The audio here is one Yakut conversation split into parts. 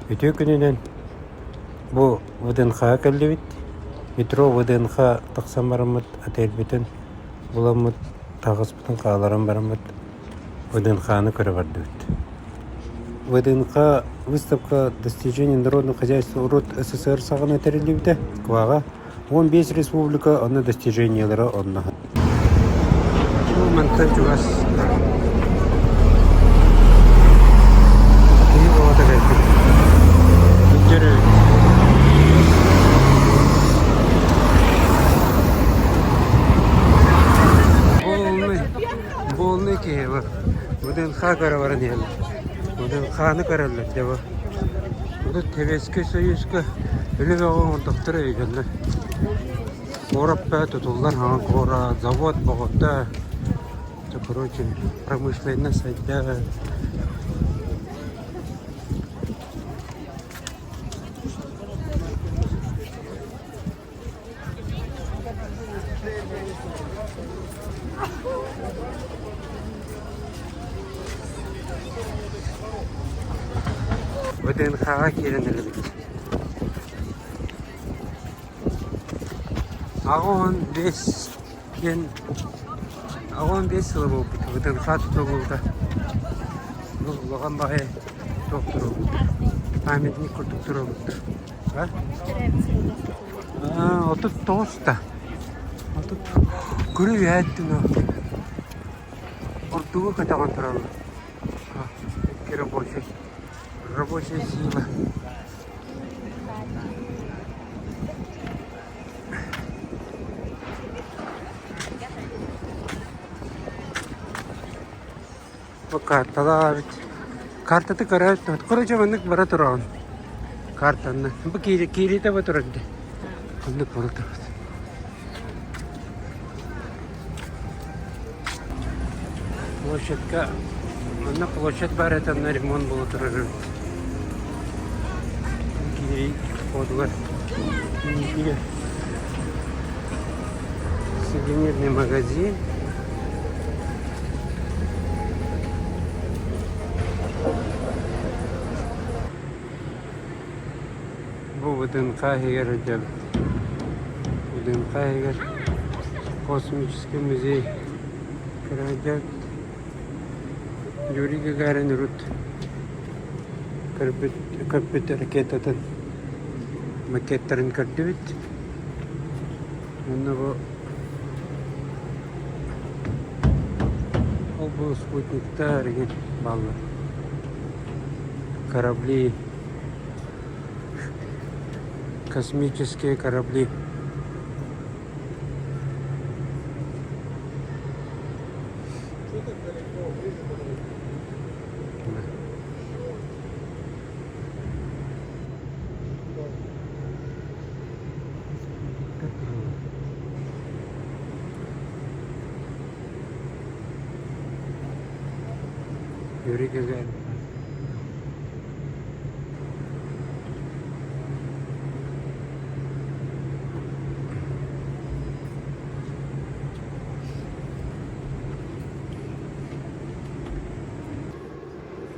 Үтүө күнүнэн бу ВДНХ-ҕа кэллибит. Метро ВДНХ тахсан бараммыт отельбытын буламмыт таҕыспытын хааларан бараммыт ВДНХ-ны көрө бардыбыт. ВДНХ выставка достижений народного хозяйства урут СССР саҕана тэриллибитэ. Москваҕа 15 республика онно достижениелара онно Мантан чугас киһи оҕото кэлбит. Илдьэр эбит. Буолунай, буолунай киһи бу. ВДНХ көрө баран иһэллэр. ВДНХ-ны көрөллөр дьэ бу. Урут Сэбиэскэй Союзка үлэ бөҕө оҥордохторо өйдөннө. Куорапка тутуллар саҥа куорат, завод бөҕөтө, короче, промышленность сайда. ВДНХ-ҕа киирэн эрэбит. 85 диэн 85 сыла буолбут ВДНХ тутуллубута. Бу улахан баҕайы туох туруорбут памятник курдук туруорбуттар. А? 39 да. 30 көрө үһээттин ордугу көтөҕөн тураллар. Икки рабочий рабочая сила. Бу карталаах эбит. Картата көрөөт, короче маннык бара тураҕын. Картаны. Бу киириитэ бу турар дии. Оннук бара турар. Площадька манна площадь баар этэ онно ремонт буола турар эбит. Киирии входугар киириитигэр сувенирный магазин. Бу ВДНХ иһигэр сылдьабыт. ВДНХ иһигэр космический музей көрө сылдьабыт. Юрий Гагарин урут көрбүт, көппүт ракетатын макеттарын көрдүбүт. Онно бу ол бу спутниктар игин бааллар. Корабли космические корабли. Юрий Гагарин.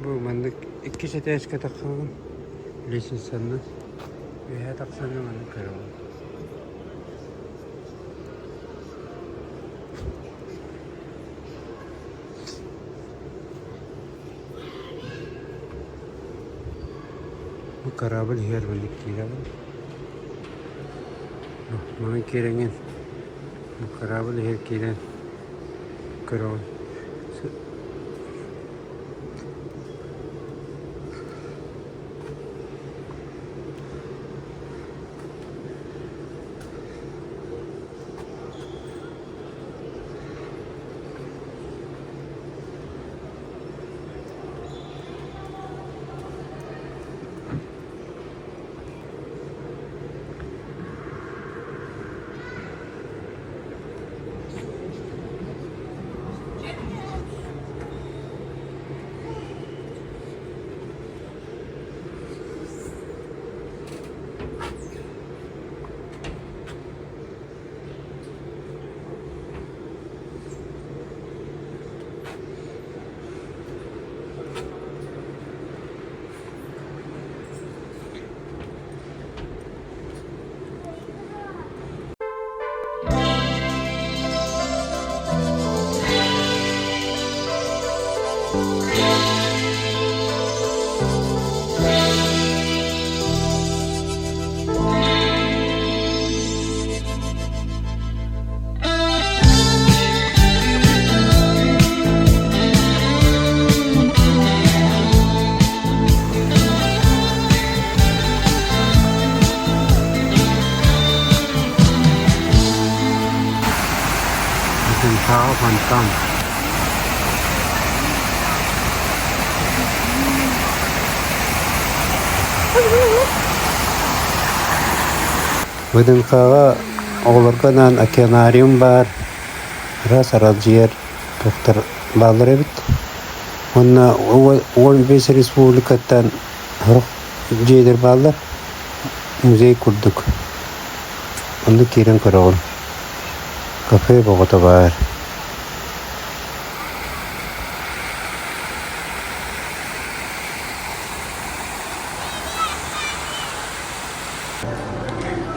Бу маннык иккис этээскэ тахсабын лестницаны үөһэ тахсаҥҥа маннык көрөҕүн. Бу корабль иһэр маннык киирэҕин. Манан киирэҥҥин бу корабль иһэр киирэн көрөҕүн. ВДНХ-ҕа фонтан. ВДНХ-ҕа оҕолорго анаан океанариум баар, араас аралдьыйар туохтар бааллар эбит. Уонна 15 республикаттан сорох дьиэлэр бааллар, музей курдук. Онно киирэн көрөҕүн. Кафе бөҕөтө баар.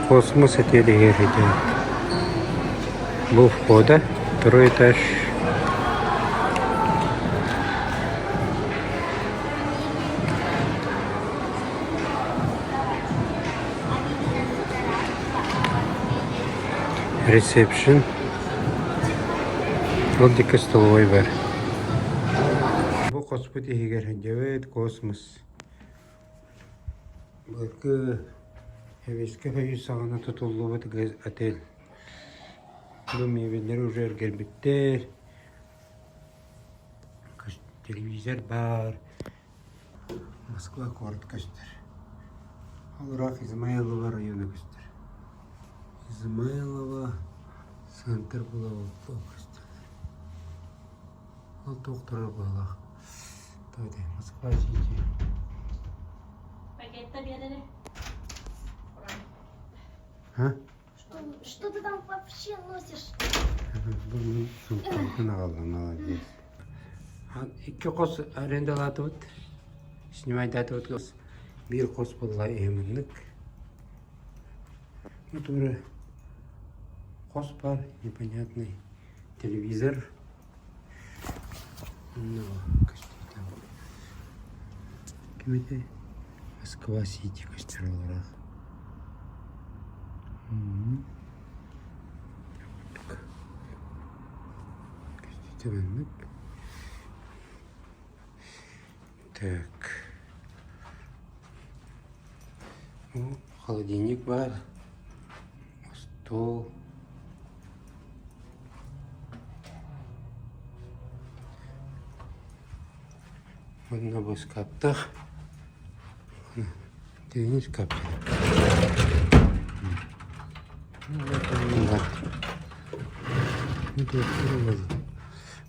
Космос отель идет. Был входа, второй этаж. Ресепшн. Ол диэки столовой бар. Бу хоспут иһигэр сылдьабыт космос. Былыргы Сэбиэскэй Союз саҕана тутуллубут отель. Бу мебеллэри уже эргэрбиттэр. Телевизор баар. Москва куорат көстөр. Ол ыраах Измайлово района көстөр. Измайлово центр була көстөр. Ол туох турар быһыылаах. Москва Сити. Пакетта биэрэрэ. А? Что, что ты там вообще носишь? Бу сумкабытын аҕалла, молодец. Икки хос арендалаатыбыт. Снимайдаатыбыт. Биир хос буолла иһиминник. Ну, тура хос бар, непонятный телевизор. Ну, Ким этэй? Москва Сити көстөр олорор. Көстүүтэ маннык. Так. Ну, холодильник баар. Остуол. Уонна бу ыскааптаах Тиҥ ыскаап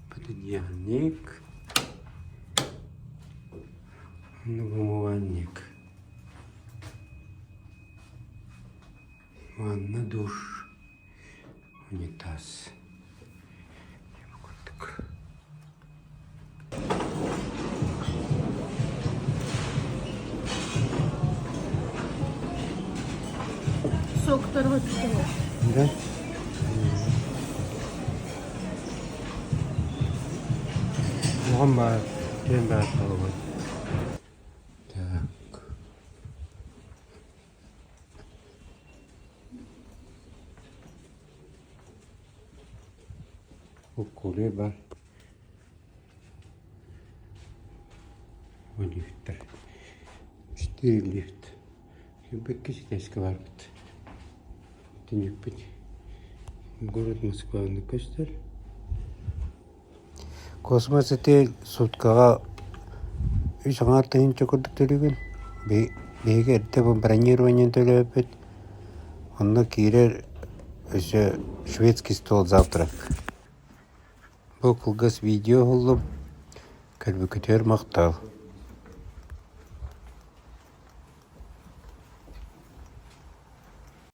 Пододеяльник, умывальник, ванна, душ, унитаз. Курдук. Соктар выпила. Да? Оҕом баар, киэн баар буолабын. Так. Уккулуй бар. Лифттэр. Четыре лифт. Күүрбэккэ ситээскэ барбыт. Түннүкпүт город Москваны көстөр. Космос ити суткаҕа үс аҥаар тыһыынча курдук төлүүгүн. Биһиги эрдэ бу бронирование төлөөбүппүт. Онно киирэр өссө шведский стол завтрак. Бу кылгас видео уһуллум. Көрбүккүтүгэр махтал.